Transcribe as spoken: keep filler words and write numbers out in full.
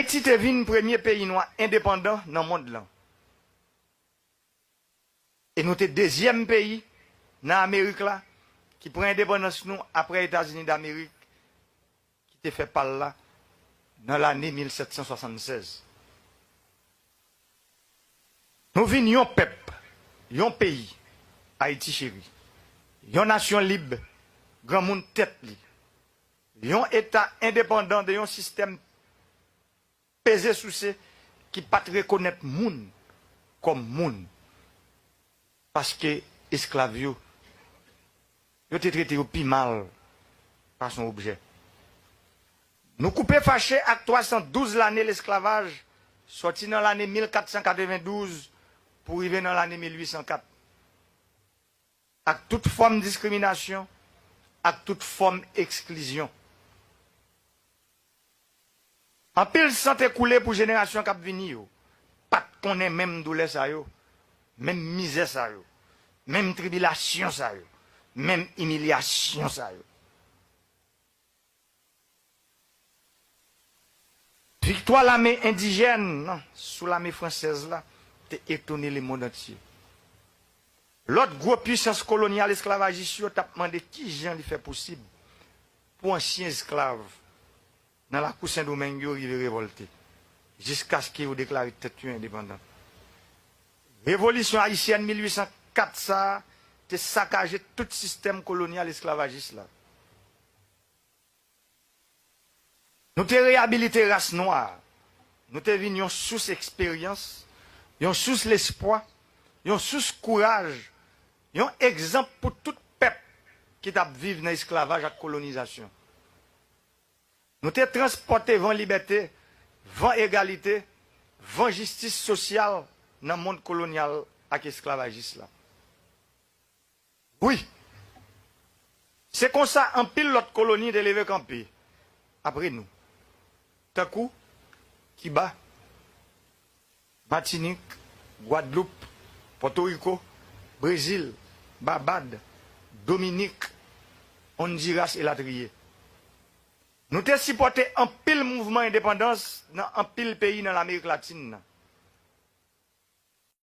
Ayiti te vin premye peyi nwa endepandan nan mond lan. E nou te dezyèm peyi nan Amerik la ki pran endepandans nou apre Etazini Damerik ki te fè pa l la nan lane mil sèt san swasannsèz. Nou vin yon pèp, yon peyi, Ayiti cheri, yon nasyon lib, granmoun tèt li, yon eta endepandan de yon sistèm peze souse ki pa t rekonèt moun kòm moun, paske esklav yo, yo te trete yo pi mal pase yon objè. Nou koupe fache ak twa san douz lane lesklavaj, sòti nan lane mil kat san katrevendouz pou rive nan lane mil uit san kat, ak tout fòm diskriminasyon, ak tout fòm eksklizyon. Anpil san te koule pou jenerasyon k ap vini yo pa t konnen menm doulè sa yo, menm mizè sa yo, menm tribilasyon sa yo, menm imilyasyon sa yo. Viktwa lame endijèn nan sou lame fransèz la te etone lemonn antye. Lòt gwo pisans kolonyal esklavajis yo t ap mande kijan li fè posib pou ansyen esklav nan lakou Sendomeng yo rive revòlte, jiskaske yo deklare tèt yo endepandan. Revolisyon ayisyèn mil uit san kat sa a te sakaje tout sistèm kolonyal esklavajis la. Nou te reyabilite ras nwa a. Nou te vin yon sous eksperyans, yon sous lespwa, yon sous kouraj, yon egzanp pou tout pèp ki t ap viv nan esklavaj ak kolonizasyon. Nou te transpòte van libète, van egalite, van jistis sosyal nan mond kolonyal ak esklavajis la. Wi, se konsa anpil lòt koloni te leve kanpe apre nou, tankou Kiba, Matinik, Gwadloup, Pòtoriko, Brezil, Babad, Dominik, Ondiras elatriye. Nou te sipòte anpil mouvman endepandans nan anpil peyi nan Lamerik Latin nan.